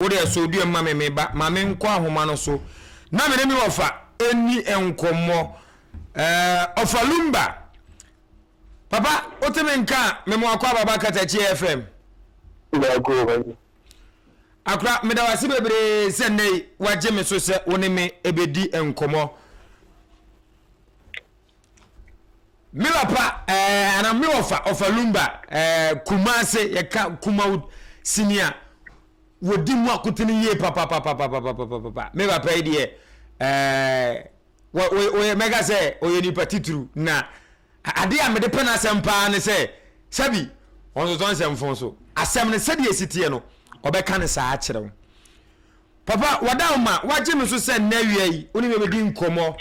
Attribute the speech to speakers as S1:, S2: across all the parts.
S1: Wo deɛ sɔ dua mu ma me me ba, ma me nkɔ ahoma no so na me ne me wɔfa ɛnni nkɔmmɔ. Ɛɛ, ɔfa Lumba. Papa, wote me nka a, me mo akɔ ababa Katakyi FM.
S2: Baako wɔ
S1: Akora, meda wo ase bebree sɛ nnɛ yi wagye me so sɛ wo ne me ɛbɛdi nkɔmmɔ. Me papa ɛɛ ana me ɔfa ɔfa lumba ɛɛ Kumase yɛka Kumawu sini a wɔdi mu akotene yie papapapapapapapa. Me papa yi deɛ ɛɛ wɔ wɔ mɛka sɛ ɔyɛ nipa titiriw na adeɛ a mede pɛ n'asɛm paa ne sɛ sɛbi ɔnsosɔ nsɛmfo so asɛm no sɛdeɛ esi teɛ no ɔbɛka no saa akyerɛ wo. Papa wada wo ma wagye me so sɛ nnɛ awia yi wo ne me bɛdi nkɔmmɔ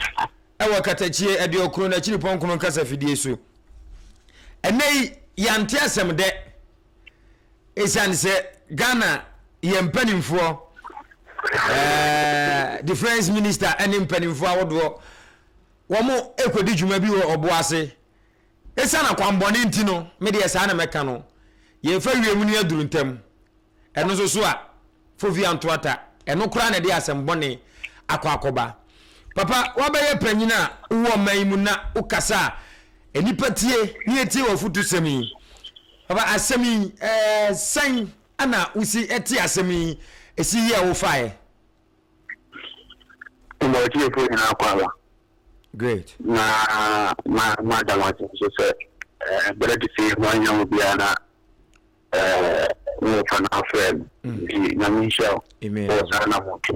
S1: wɔ katakyie aduokron akyiripɔnkron kasafidie so. Ɛnnɛ yi yɛante asɛm dɛ ɛsiane sɛ Ghana yɛ mpanimfoɔ eh, defense minister ne mpanimfoɔ ahodoɔ wɔn ɛkɔdi dwuma bi wɔ ɔbo ase. Ɛsiane akwanbɔne nti no, me deɛ saa na mɛka no, yɛmfa wiem no aduru ntam. Ɛno nso so a, Fofia Ntoata, ɛno koraa na ɛde asɛm bɔne akɔ akɔba. Papa, woabɛyɛ panyin a wowɔ ɔman yi mu na wokasa a, nnipa tie na yɛtie w'afotusɛm yi. Papa, asɛm yi, ɛɛ, sɛn na wosi te asɛm yi, ɛsi yɛɛ wo faeɛ?
S2: Mma ɔtiefoɔ nyinaa kɔ aba.
S1: Great.
S2: Na ma mada mo ase nso sɛ berɛ te sɛ yi moanya obiara na wɔfa no afrɛ no mm. Nti Nyame nhyira wo wɔ saa na moto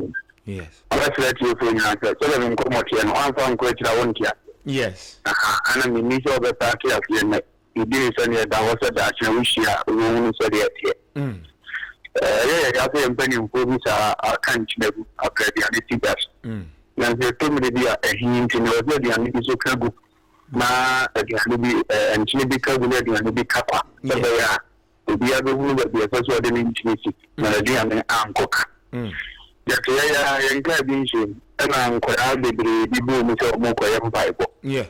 S2: ɔbɛsrɛ atiefoɔ nyinaa sɛ sɛdeɛ me nkɔmmɔ teɛ no woamfa nkɔ akyiri a wonte aseɛ.
S1: Yes.
S2: Ana menni sɛ wobɛpɛ ate aseɛ nnɛ medi ne sɛdeɛ ɛda hɔ sɛ daakye wohyia a wobɛhunu sɛdeɛ ɛteɛ mm. Ɛyɛ yɛ ya sɛ yɛn mpanimfoɔ bi saa aka nkyena gu afra aduane si gya so mm. Nanso ɛtɔ mmere bi a ɛhe nti na ɛwɔ sɛ aduane bi so ka gu na aduane bi, nkyene bi ka gu na aduane bi ka kwa, sɛ ɛbɛyɛ a obiara bɛhunu baabi a ɛsɛ sɛ ɔde ne nkyene si na n'aduane ankɔ ka. Yɛte yɛ yɛ ara, yɛn kaa bi nhyɛm, ɛna nkwadaa bebree bi bɔɔ mu sɛ wɔrekɔyɛ mpaebɔ. Yɛn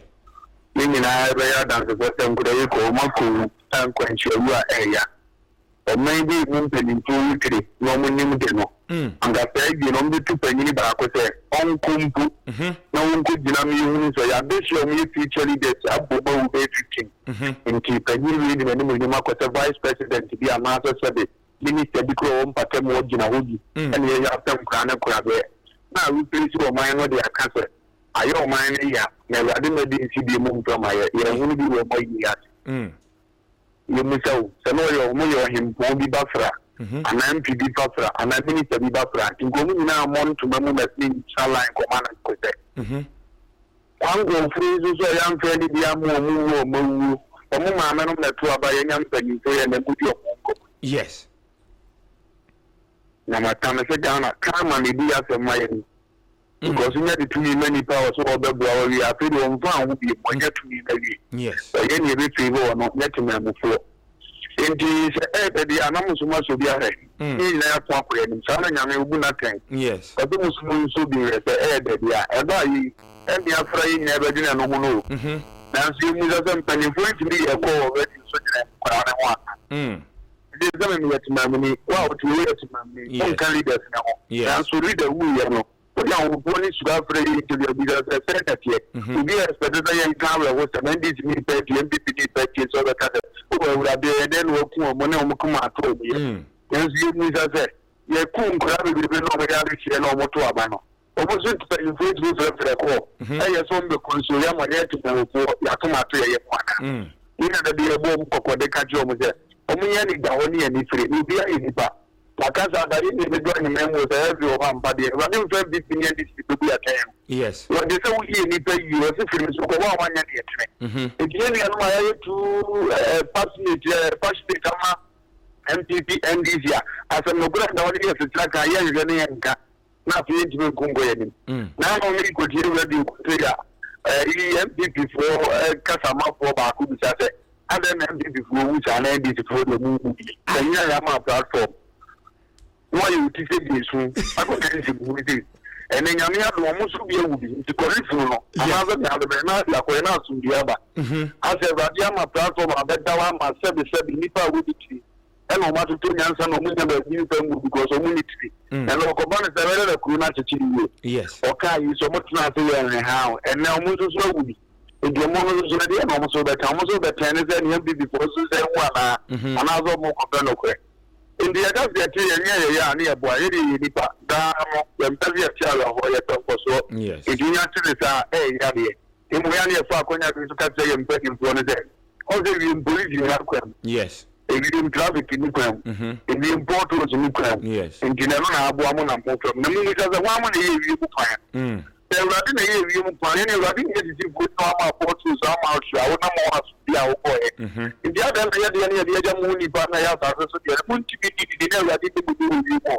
S2: nyinaa bɛyɛ adansefoɔ sɛ nkwadaa yi kɔ, wɔakɔwu nkwanhyiawu a ɛyɛ. Ɔman bi mu mpanimfoɔ wu tire na wɔn nim de no, anka saa yie no wɔbɛtu panyini baako sɛ ɔnkɔ mpo na wɔnkɔ gyina ma yɛhunu sɛ yɛabɛhyia wɔn yɛ future leaders abom awu bɛyɛ 15 nti panyin wei de n'animuonyam akɔ sɛ vice president bi anaasɛ sɛbe minister bi koraa wɔ mpata mu ɔgyina hɔ bi ɛna yɛyɛ asɛ nkoraa no kora bɛɛ na replace ɔman no de aka sɛ ayɛ ɔman no ya na Awurade ma bi nsi bi mu mfam ayɛ yɛhunu bi wɔ ɔma yi ase. Yɛmmisa o, sɛ na ɔyɛ wɔn yɛ ɔhempɔn bi ba fra, anaa MP bi ba fra, anaa minister bi ba fra, nti nka wɔn nyinaa mmɔ ntoma mu mmɛsene ngyina line nkɔma no nko sɛ. Kwankwanfoɔ yi nso so a yɛamfrɛ ne bi amma wɔn wu a wɔn awuo, wɔn maame nom na ɛto aba, yɛanya mpanimfoɔ yi a na mudi wɔn nkɔmmɔ yi.
S1: Yes.
S2: Na maka no sɛ Ghana, karma na ɛdi asɛm ma yɛn. Because wonya de tumi ma nipa a ɔsɛ ɔbɛboa wo awie afei deɛ ɔmfa ho bio wanya tumi no awie. Ɔyɛ nea ɛbɛ favour ɔno nyɛ temanmufoɔ. Nti sɛ ɛɛbɛ deɛ a na mo nso moasɔ bi ahwɛ. Ne yɛn nyinaa yɛako akɔ yɛn anim. Saa na Nyame ɔbu no atɛn. Ɔsɛ mo nso monsɔ bi nhwɛ sɛ ɛɛdɛ deɛ a. Ɛbaa yei ɛnde afra yɛn nyinaa bɛdwene ɛno ho no o. Nanso yɛmmisa sɛ mpanimfoɔ yi tumi yɛɛ kɔɔ wɔ radio so dwene nkwadaa no ho anaa? Ɛdeɛ sɛ me meyɛ temamuni, wo a wote woyɛ temamuni, wonka leaders no ho. Nanso leader wuiɛ no, wode ahopopoɔ ne suro afrɛ yɛ interview abisa sɛ sɛn na ɛteɛ. Obi a expect sɛ yɛnka awerɛhosɛm, NDC ni pɛ tie, NPP ni pɛ tie sɛ ɔbɛka sɛ, oh Awurade ɛyɛ dɛn na waku wɔn ne wɔn koma ato wɔn yam. Nanso yɛmmisa sɛ, yɛku nkwadaa bebrebe na wɔyɛ adehyeɛ na wɔto aba no, Wɔn nso mpanyimfoɔ tumi frɛfrɛ kɔ ɛyɛ sɛ wɔn bɛkɔ nsuo yɛ ama yɛn temanmufoɔ yɛatom ato yɛn yam anaa? Yei na da bi yɛbɔ wɔn kɔkɔ de ka kyerɛ wɔn sɛ wɔn nyɛ ani da hɔ ne ani fire na obiara yɛ nipa. Maka saa da yɛn deɛ bɛdu ahemman mu o sɛ ɛfiri wɔ hɔ ampa deɛ Awurade mfa NPP ne NDC bɛbu atɛn no. Wɔde sɛ woyie nipa yie wɔse firi me so kɔ wo a woanyɛ deɛ ɛtene. Nti yɛn nuanom a yɛayɛ too passionate passionate ama NPP NDC a asɛm nokorɛ da hɔ ne yɛ sekyera ka yɛnhwɛ ne yɛnka. Na afei yɛntumi nko nkɔ yɛn anim. Na ano me kɔtie radio kɔtee a ɛyi NPP foɔ kasamafoɔ baako bisa sɛ adɛn na NPP foɔ wu saa na NDC foɔ deɛ ɔmo nwu bi. Ɛnyɛ yɛ ama platform na wayɛ wo ti sɛ deɛ esu akɔka nsɛmhunu sei. Ɛnɛ Nyame adom ɔmo nso bi awu bi nti kɔhwe funu no anaasɛ deɛ ade bɛyɛ na ade akɔyɛ na asomdue aba. Asɛ Awurade ama platform abɛda hɔ ama sɛbe sɛbe nnipa a wɔdi tiri. Ɛna ɔmo atoto nyansa na ɔmo nya baabi nfa ngu because ɔmo nni tiri. Ɛna ɔkɔba no sɛ ɛbɛdɛ na kuro no akyekyere yie. Ɔkaa yi sɛ ɔmo tena ase yɛ nhwehao. Ɛnɛ ɔmo nso so awu bi. Nti ɔmo no nso so ɛdeɛ na ɔmo so bɛka. Ɔmo nso bɛtɛn ne sɛ nea NPP foɔ nso sɛ nwu anaa? Anaasɛ ɔmo kɔpɛ nokorɛ. Nti yɛka sɛ yɛte yɛn nyɛ yɛyɛ a ne yɛboa. Yɛdeɛ yɛyɛ nipa. Daa no yɛmpɛ sɛ yɛte awerɛhoɔ, yɛpɛ nkɔsoɔ. Nti wonya te ne saa a ɛyɛ yadeɛ. Mmom yɛ a ne yɛfa akwanya bi so ka kyerɛ yɛn mpanimfoɔ no sɛ, ɔn sɛ wiem polisi nni akwan mu. Ewiem traffic nni kwan mu. Ewiem potholes nni kwan mu. Nti na ɛno na aboa mo na mofam. Na mommisa sɛ, hwan mo na ɛyɛ ewiem kwan no? Sɛ Awurade na ɛyɛ ewiem kwan no, ɛne Awurade na ɛsisi mpo na wama potholes ama ɔhwe a wonam hɔ asomdwie a wokɔeɛ. Nti adɛn na yɛdeɛ no yɛde agya mo nnipa na ɛyɛ asase so deɛ no, montumi nni ne ni na Awurade nni mo ni wɔ wiem hɔ?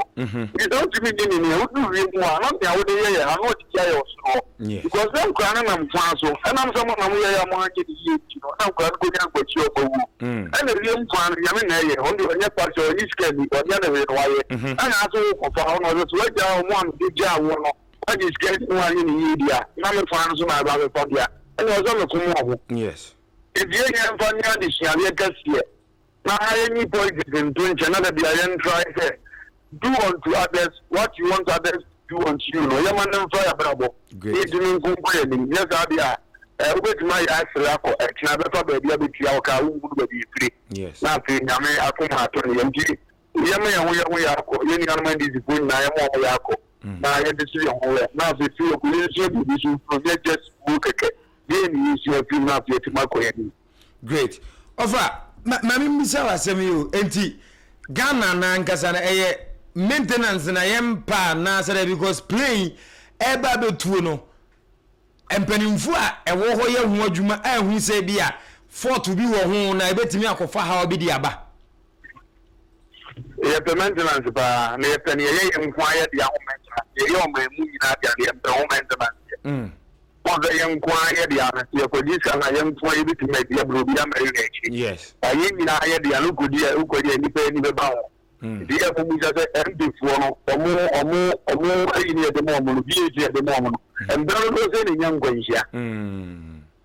S2: Nti sɛ wontumi nni ne ni a, woduru wiem hɔ a, na nea wode yɛ yɛ ha na ɔde bi ayɛ ɔsoro hɔ. Because na nkwadaa no nam kwan so, ɛnam sɛ mo na mo yɛeɛ a mo anyɛ no yie nti no, na nkwadaa no kɔnya nkwakyi a ɔmo awuo. Ɛna wiem kwan no, Nyame na ɛyɛ, ɔno deɛ ɔnyɛ partial, ɔnye sika nni, ɔnyɛ no hwee na wayɛ. Ɛna ase wo kɔfa hɔ no, ɔsɛ sɛ wagyaa ɔmo a mede gyaa woɔ no, wagye sika nti na wanyɛ no yie deɛ a, na me kwan no so na ɛba abɛfa deɛ a, ɛna ɔsɛ meko mo ɔho. Nti yɛn nyinaa mfa nyɛ adesuadeɛ kɛseɛ na yɛnyi politics nto nkyɛn na da biara yɛn try sɛ do unto others what you want others to do unto you no yɛma no mfa yɛabrabɔ na yɛntumi nko nkɔ yɛn anim. Nyɛ saa deɛ a eh, wobɛtumi ayɛ asere akɔ ɛkyena bɛfa baabi abɛtua wo ka a wonhunu baabi ɛfiri na afei Nyame akoma atɔ ne yam. Nti yɛma yɛn ho yɛn ho yɛ akɔ, yɛn nuanom NDC foɔ nyinaa yɛma wɔn yɛ akɔ na yɛde so yɛn ho wɛ na afei firi yɛkɔ yɛnsua biribi so mfiri nyɛ just wuo kɛkɛ. Deɛn na yɛsua firi mu na afei yɛatumi akɔ yɛn anim?
S1: Great. Ɔfa, ma ma me mmisa wo asɛm yi o. Enti Ghana no ankasa no ɛyɛ maintenance na yɛmpa anaasɛ dɛ because plane ɛreba abɛtuo no mpanimfoɔ a ɛwɔ hɔ yɛ ho adwuma ahu sɛ bi a fault bi wɔ ho na ɛbɛtumi akɔfa haw bi de aba.
S2: Yɛpɛ maintenance paa na yɛpɛ no yɛyɛ yɛn nko ara yɛ dea ho maintenance yɛyɛ ɔman mu nyinaa dea no yɛmpɛ ho maintenance yɛ. Wɔn sɛ yɛn nko ara yɛ dea no sɛ yɛkɔgye sika no a yɛn nko ara yɛbɛtumi adi abrɛ obi ama yɛn akyiri. Ba yɛn nyinaa yɛ dea no wokɔdi a wokɔdi a nnipa ani bɛba ho. Nti yɛ mo bisa sɛ MP foɔ no ɔmo ɔmo ɔmo ayi no yɛde ma ɔmo no VAT yɛde ma ɔmo no mbrɛ dodoɔ sɛn na ɛnya nkwanhyia.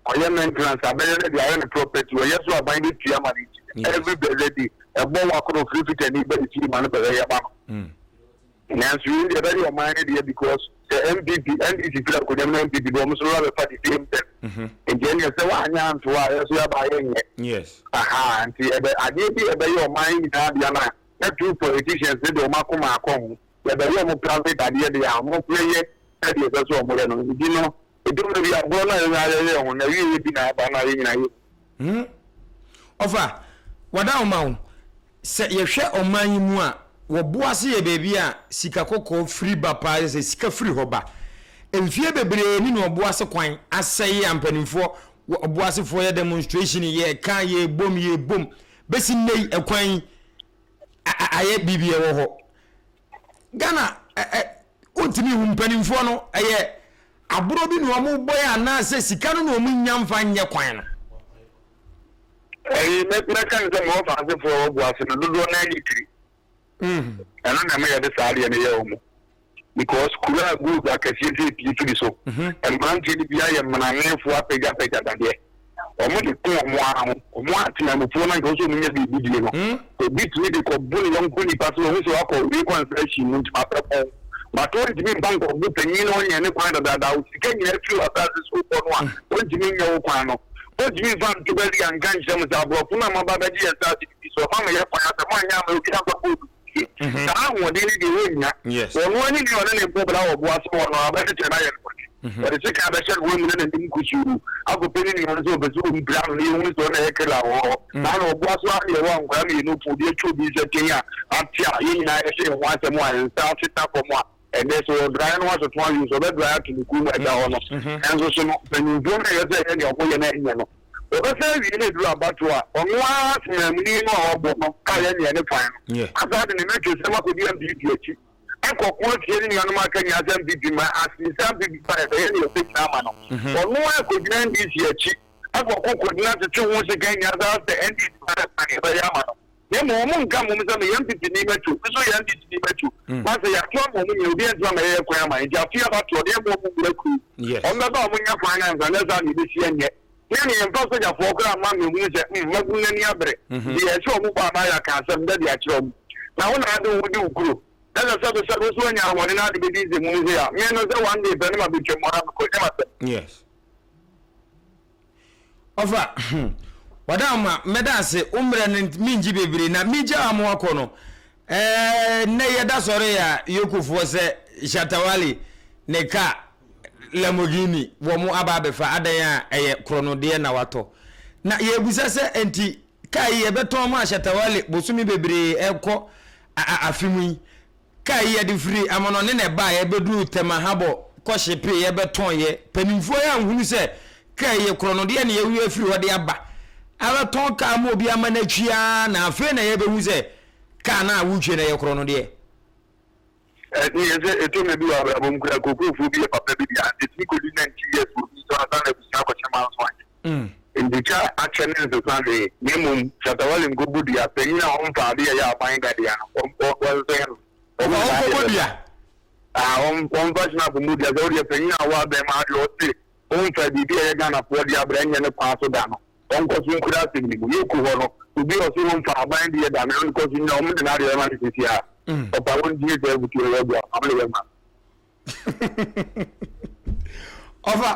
S2: Ɔyɛ maintenance abɛyɛ no de ayɛ no property ɔyɛ so aban bɛtua ma no nti every blessed day ɛbɔ wakoro firi fitani ba ne fie ma no bɛyɛ ma no. Nanso yei deɛ ɛbɛyɛ ɔman no deɛ because sɛ NPP, NDC firi akonnwa mu na NPP ba wɔn nso bɛba abɛfa the same thing. Nti ɛnneɛ sɛ woanyɛ anto a yɛn nso yɛaba a yɛnyɛ. Ahaa nti ɛbɛ adeɛ bi a ɛbɛyɛ ɔman yi nyinaa dea no a na true politicians no de wɔn akoma akɔ ho. Yɛbɛyɛ wɔn private adeɛ deɛ a wɔn bɛyɛ sɛdeɛ ɛsɛ sɛ wɔyɛ no. Nti no ɛdu mmerɛ bi a borɔ no a yɛn nyinaa yɛyɛɛ ho no awieeɛ bi na aba no a yɛn nyinaa yɛhu.
S1: Hmm. Ɔfa, wada wo ma wo. Sɛ yɛhwɛ ɔman yi mu a, Wɔboase yɛ baabi a sika kɔkɔɔ firi ba paa, kyerɛ sɛ sika firi hɔ ba. Mfie bebree ni na Ɔboase kwan asɛe a mpanimfoɔ, Ɔboasefoɔ yɛ demonstration, yɛka, yɛbom, yɛbom. Bɛsi nnɛ yi, ɛkwan yi ayɛ biribi ɛwɔ hɔ. Ghana, wontumi hu mpanimfoɔ no, ɛyɛ aborɔ bi na wɔbɔ yɛ anaasɛ sika no na wɔn nya mfa nyɛ kwan no.
S2: Ɛyi mɛka no sɛ ma wɔfa asefoɔ a wɔbu ase no dodoɔ no ani tiri. Ɛno na ɛma yɛde saa adeɛ no yɛ wɔn. Because kuro a gold akɛseɛ sɛ pii firi so. Mmeranteɛ no bi ayɛ mmaranefoɔ apagyapagya dadeɛ. Wɔn de ko wɔn ara ho. Wɔn atenamufoɔ no anka wɔn sɛ wɔn nya biribi die no. Obi tumi de kɔbo ne yɔnko nipa sɛ wɔn sɛ wakɔ reconstruction mu nti mapɛ pɔn. But wɔntumi mfa nkɔbo panyin na ɔnyɛ ne kwan dadaada. Wo sika nyinaa firi w'asase so kɔ no a wɔntumi nyɛ wo kwan no. Wɔntumi mfa nto baabi a nka nkyerɛ mo sɛ aborɔfo no a moaba abɛgye yɛn asase no bi so ɔma meyɛ kwan a sɛ moanyɛ amma obi amfa gold nsie. Saa ahoɔden no deɛ wɔnnya. Ɔno ara ne nua a ɔne no bɔ bra wɔ bo ase hɔ no abɛkyekyere no ayɛ no bɔne. Ɔde sekan bɛhyɛ ne ho amuna n'anim kusuu akɔpɛ ne nua no sɛ ɔpɛ sɛ ɔmpira no na yɛhunu sɛ ɔno na ɛyɛ killer wɔ hɔ. Saa na ɔboa so ara na yɛwɔ a nkwadaa mmienu po obi atwa obi nsa tɛn a ate a yɛn nyinaa yɛhyɛ yɛn ho asɛm a nsa ase da fam a ɛnnɛ sɛ ɔdrae no atoto awie sɛ ɔbɛdrae ato ne kɔn mu a ɛda hɔ no nso so no mpanyimfoɔ no a ɛyɛ sɛ ɛyɛ nea wɔyɛ no ɛnyɛ no wɔbɛsan awie no aduru abatoɔ a ɔno ara temanmuni no a ɔbɔ no a yɛ nea ne kwan no asan de ne mɛtwesɛm akɔdi NPP akyi akɔko atia ne nuanom aka nyinaa sɛ NPP ma asene sɛ NPP ba ɛbɛyɛ nea ɔbɛgyina ama no ɔno ara kɔgyina NDC akyi akɔko kɔgyina tete ho sekan nyinaa saa sɛ NDC ba nea ɛbɛyɛ ama no. Na mmom wɔn nka mmom sɛ meyɛ NPP ni mɛto, me nso yɛ NDC ni mɛto. Na sɛ yɛato ama wɔn nyinaa, obiara ntumi ammɛyɛ yɛn kwan ama yɛn. Nti afe abatoɔ no, yɛmma wɔn nwura kurom. Wɔn bɛba a wɔnyɛ kwan no ansa, nyɛ saa na yɛbɛsi ɛnyɛ. Ne ɛne yɛmfa sogyafoɔ koraa mma mmɛhunu sɛ mm mmabunu no ani abere nti yɛhyɛ wɔn bɔ anaa yɛaka asɛm da de akyerɛ wɔn. Na wo na ade wo ho di wo kuro. Na sɛ sɛbe sɛbe wo nso woanya ahoɔden na ade bɛdi nsɛmhunu sei a, me no sɛ one day pɛ ne mabɛtwam anaa mekɔ nyɛ m'asɛm.
S1: Yes. Ɔfa, Wadaama, mɛda ase, wo mmerɛ no mengye bebree na megya ama wakɔ no. Ɛɛ, nnɛ yɛda sɔre a Yokofoɔ sɛ Shatta Wale ne kaa Lamborghini wɔn aba abɛfa adan a ɛyɛ korɔnodeɛ na watɔ. Na yɛrebisa sɛ enti kaa yi yɛbɛtɔn ama Shatta Wale bosome bebree ɛrekɔ afe mu yi? Kaa yi yɛde firi amanɔne na ɛbaeɛ bɛduruu Tema Harbour kɔhyepeeɛ bɛtɔneeɛ. Mpanimfoɔ yi anhunu sɛ kaa yi yɛ korɔnodeɛ na yɛawie afiri hɔ de aba abɛtɔn kaa ma obi ama no atwi ara na afei na yɛrebɛhu sɛ kaa no a woretwie no ɛyɛ korɔnodeɛ.
S2: Ɛte yɛ sɛ ɛtɔ mmɛ bi wɔ abrabɔ mu koraa kokofoɔ bi yɛ papa bi deɛ anka ɛtumi kɔdi 90 years wɔ obi nso ansa na abusua akɔhyɛ manso ayɛ. Nti twa akyɛ ne nsesa hwee na mmom Shatta Wale nkɔbɔ dua, panyin a ɔmfa ade a ɛyɛ aban da dea no wɔnsɛn no.
S1: Ɔfa ɔnkɔbɔ dua?
S2: Ah, ɔmfa Schnapp mmɔ dua sɛ wodeɛ panyin a ɔwɔ abɛn mu adeɛ ɔse ɔmfa biribi a ɛyɛ Ghanafoɔ de abrɛ nyɛ ne kwan so da no. Ɔnkɔ so nkura asɛm no mu. Yɛku hɔ no, obi a ɔse ɔmfa aban deɛ da no, ɔnkɔ so nyina, wɔn de n'adeɛ bɛma no sisi a. Ɔpa wɔn ntie saa abutuo no wɔboa, wɔn de bɛma no.
S1: Ɔfa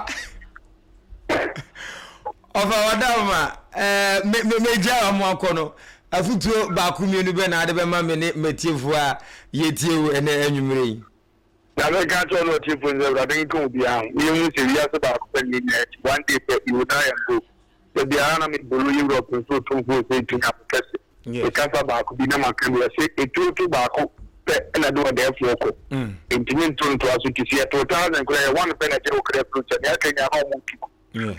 S1: ɔfa wadama ɛɛ me me megya wɔn akɔ no afutuo baako mmienu bɛ na ade bɛma me ne matiefoɔ a yɛtie wo ɛnɛ anwummerɛ yi.
S2: Na meka akyerɛ ɔne ɔtiefo no sɛ, Awurade nka obiara ho, na yɛnhu sɛ wiase baako pɛ na yɛn nyinaa akyi, one day pɛ, we will die and go. Da biara na mebolo Europe nso Otumfoɔ Osei Tunyame kɛse. Mekasa baako bi na maka bi, ɔse etuo to baako pɛ na ɛde ɔdɛɛfoɔ kɔ, entumi nto ntoa so, nti sɛ yɛtoo thousand koraa ɛyɛ one pɛ na ɛgye wo kra firi sɛ nea aka nyinaa na ɔmo tu gu.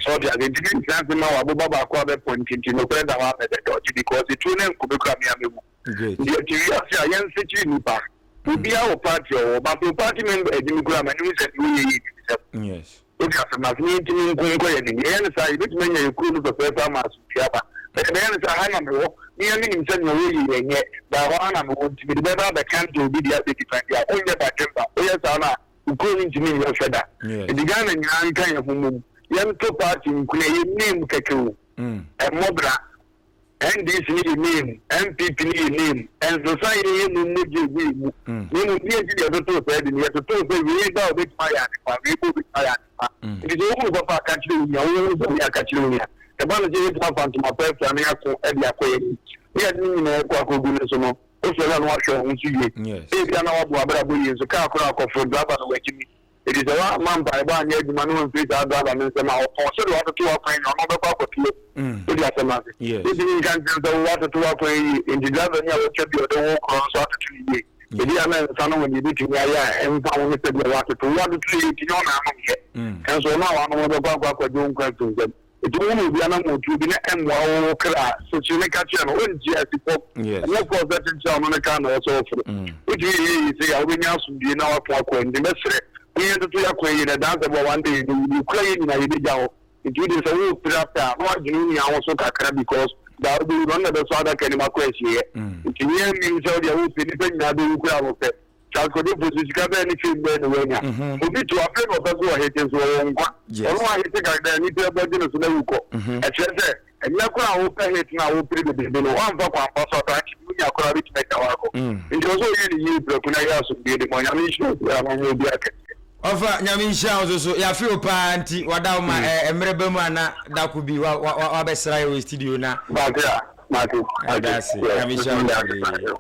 S2: So ɔte aseɛ? Nti mentena ase ma waboba baako abɛpɔnkye nti nokorɛ da hɔ a mɛbɛdɔgye because etuo no anku me koraa me a mɛwu.
S1: Great.
S2: Nti yɛte wiase a yɛnsekyere nnipa. Obiara wɔ party a ɔwɔ but wo party member agyimi koraa ma ne hu sɛ deɛ woyɛ yɛ agyimisɛm.
S1: Yes.
S2: Wote asɛm no ase? Na yɛntumi nko nkɔ yɛn anim. Yɛyɛ no saa a yɛbɛtumi anya yɛn kuro no fɛfɛɛfɛ ama asomdwoeɛ aba. But yɛbɛyɛ no sɛ ha na mewɔ, me ara menim sɛ nea wɔyɛ yi ɛnyɛ, but ɛhɔ ara na mewɔ nti mede bɛba abɛka deɛ obi deɛ abɛdi fan bi a, wonyɛ badwemba. Woyɛ saa no a, wo kuro no ntumi nyɛ fɛ da.
S1: Yes.
S2: Nti Ghana nyinaa nka yɛn ho mmom. Yɛnto party nko na ɛyɛ name kɛkɛ o. Ɛmmɔ bra. NDC no yɛ name, NPP no yɛ name, ɛnsesa yɛn yɛ mu mogya egu yɛn mu. Na mmom deɛ nti na yɛtotoo saa din no, yɛtotoo sɛ wei ba a obetumi ayɛ ade pa, wei ba a obetumi ayɛ ade pa. Nti sɛ wohunu papa a ka kyerɛ wo nua, wohunu bɔne a ka kyerɛ wo nua. Ɛba no sɛ yɛbɛtumi afa ntoma pa afira na yɛako de akɔ yɛn anim, na yɛde ne nyinaa kɔ akɔgu no so no, wosɔre a na woahwɛ wo ho so yie. Ebia na woabɔ w'abrabɔ yie nso, kaa koro a akɔforo, driver no wagyimi. Enti sɛ woamma mpaebɔ anyɛ adwuma na wamfiri saa driver no nsam a, ɔpɔn sɛdeɛ watoto w'akwan nyinaa, ɔno ɔbɛkɔ akɔto agu. Wode asɛm no ase? Wontumi nka nkyerɛ no sɛ wo woatoto w'akwan yie, enti driver ni a watwa bi a ɔde wo rekorɔ no nso atoto no yie. Ebia na nsa no wɔ deɛ ɛbɛtumi ayɛ a ɛmfa ho ne sɛdeɛ woatoto. Wo woatoto no yie nti nyɛ wo na anom yɛ. Nanso ɔno a wanom no bɛkɔ akɔ akɔgye wo nkwa afiri wo nsam. Enti wohunu obi anammɔntuo bi na ɛmmoa wo wo kra a, sekyere no ka kyerɛ no. Ɔntie asi fam. Ɛnyɛ fɔɔ sɛ kyenkyen a ɔno ne kaa na ɛwɔ sɛ ɔforo. Wotumi yɛ yei sei a, wobɛnya asomdwoeɛ na woako akɔ anim. Mɛsrɛ, mo yɛntoto yɛn akwan yie na ɛdaa sɛ boa one day yɛbɛwu. Deɛ ɛkura yɛn nyinaa yɛbɛgya hɔ. Nti wodeɛ sɛ worepere apɛ a, na woadwene wo nua ho so kakra because da a wobɛwu no, ɔno na ɛbɛsɔ adaka no mu akɔ asieeɛ. Nti yɛnnim sɛ wodeɛ worepɛ nnipa nyinaa bɛwu koraa a wopɛ. Charles Kwadwo Fosu, sika bɛn ne fame bɛn na wanya? Obi to afei na ɔpɛ so ɔhete nso ɔwɔ nkwa. Ɔno ahete kakra a nnipa ɛbɔ gye no so na awu kɔ. Ɛkyerɛ sɛ ɛnyɛ koraa a wopɛ hit no a wopere bebrebe no woamfa kwan pa so a daakye bi wonya koraa bɛtumi agya wo akɔ. Nti ɔsɛ ɔyɛ ne yie prɛko na ɛyɛ asomdwoeɛ de ma. Nyame nhyira obiara na ɔnyɛ obiara kɛseɛ.
S1: Ɔfa Nyame nhyira wo nso so yɛafe wo paa nti wada wo ma mmerɛ ba mu a na dako bi wabɛsra yɛ wɔ studio na
S2: Mate a mate mate.
S1: Ɛda ase Nyame nhyira wo bebree.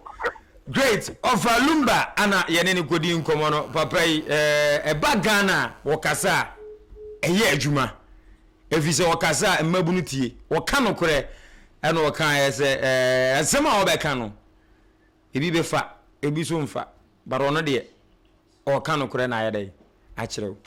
S1: Great ɔfa Lumba ana yɛne no kɔdi nkɔmmɔ no papa yi ɛba Ghana a wɔkasa a ɛyɛ adwuma ɛfiri sɛ wɔkasa a mmabunu tie wɔka nokorɛ ɛna ɔkaeɛ sɛ ɛnsɛm a wɔbɛka no ebi bɛfa ebi so mfa but ɔno deɛ ɔka nokorɛ na ayɛ dɛn akyerɛ wo.